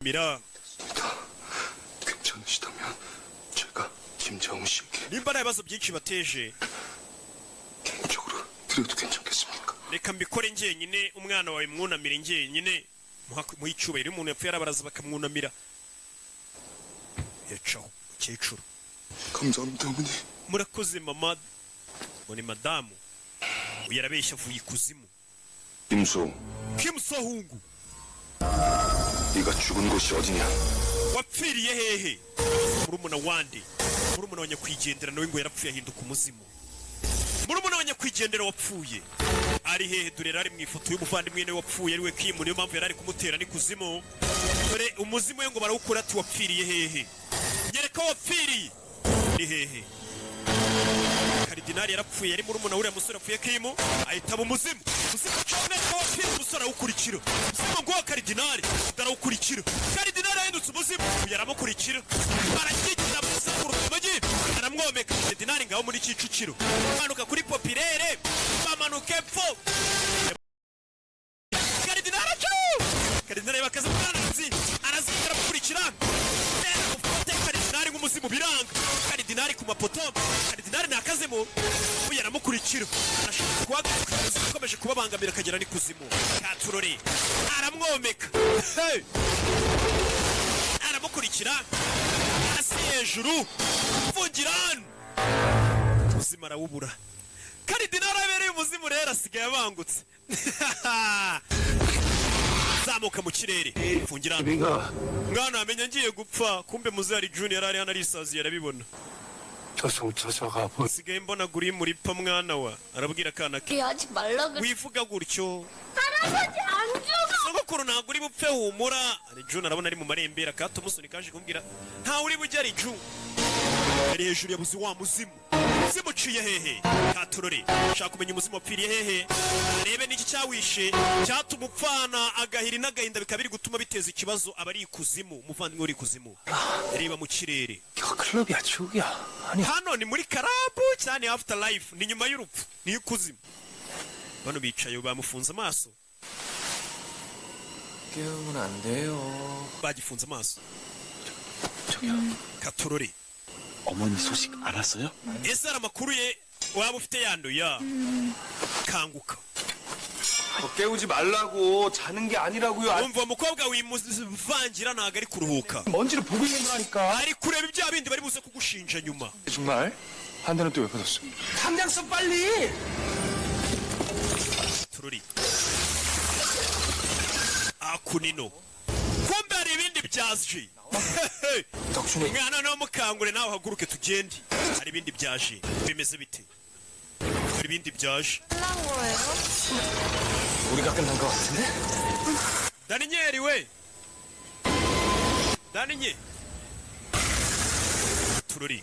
Mira. 괜찮으시다면 제가 김자웅 씨에게 Nimba nta bibazo byinshi bateje, 개인적으로 드려도 괜찮겠습니까? reka mbikore njyenyine, umwana wawe mwunamire njyenyine, muhe icyubahiro. Iyo umuntu yapfuye arabaraza bakamwunamira. Yacaho mukecuru. 감사합니다, 어머니. Murakoze mama, ngo ni madamu. Uyu arabeshya, avuye ikuzimu. 임수, Kim Sohungu. 네가 죽은 곳이 어디냐? Wapfiriye hehe? Murumuna wande? Murumuna wa nyakwigendera nawe ngo yarapfuye ahinduka umuzimu. Murumuna wa nyakwigendera wapfuye ari hehe? Dore yari ari mu ifoto y'umuvandimwe we wapfuye, ari we Kimu. Niyo mpamvu yari ari kumutera n'ikuzimu. Dore umuzimu we ngo barawukura. Ati: "Wapfiriye hehe? Nyereka wapfiriye ni hehe." Karidinali yarapfuye, yari murumuna w'uriya musore wapfuye Kimu, ahita aba umuzimu. Umuzimu cyane ko wapfiriye, umusore arawukurikira. Umuzimu ngo wa karidinali arawukurikira. Karidinali yahindutse umuzimu, uyu aramukurikira, barakigira muzenguruka umujyi, aramwomeka. Karidinali ngaho muri Kicukiro, manuka kuri Populaire, bamanuka epfo. Karidinali acu, karidinali bakaza mwanzi, arazinga, aramukurikira. Ufate karidinali nk'umuzimu biranga. Karidinali ku mapoto, karidinali nakazemo, uyu aramukurikira, arashaka guhagarika umuzimu ukomeje kubabangamira, akagera n'ikuzimu. Katurore aramwomeka. Hey! Aramukurikira hasi hejuru, mfungira hano, umuzimu arawubura. Karidinali abereye umuzimu rero asigaye abangutse, zamuka mu kirere, mfungira hano. Mwana amenya ngiye gupfa. Kumbe muzari Junior yari ari hano, arisaziye, arabibona. 저성 저자가 뭐 Sigaye mbona guri muri pa mwana wa, arabwira akana ke. 하지 말라 그래. Wivuga gutyo. 할아버지 안 죽어. Sogokuru ntabwo uri bupfe, humura. Ari June arabona ari mu marembera. Katumusoni kaje kumbwira ntawe uri bujye. Ari June ari hejuru, yabuze wa muzimu. Umuzimu uciye hehe? Katurore shaka kumenya umuzimu wapfiriye hehe, arebe n'iki cyawishe cyatuma upfana agahiri n'agahinda, bikaba biri gutuma biteza ikibazo abari ikuzimu. Umuvandimwe uri ikuzimu, reba mu kirere. 이거 클럽이야, 지옥이야? 아니, Hano ni muri club cyane, after life, ni nyuma y'urupfu, ni ikuzimu. Bano bicaye bamufunze amaso. 깨우면 안 돼요. Bagifunze amaso. 저기요. Katurore. 어머니 소식 알았어요? Ese hari amakuru ye waba ufite yanduye? Kanguka. 깨우지 말라고. 자는 게 아니라고요. Umva umukobwa, wimuvangira, ntabwo ari kuruhuka. 먼지를 보고 있는 거라니까. Ari kureba ibya bindi bari buze kugushinja nyuma. 정말 한 대는 또 왜 받았어? 당장 써, 빨리. Tururi akunino, kumbe hari ibindi byaje. 덕준이 Mwana nawe mukangure, nawe uhaguruke tugende, hari ibindi byaje. Bimeze bite? Hari ibindi byaje. 끝난 거예요? 우리가 끝난 거 같은데? Daniyeli we, Daniyeli, tururi.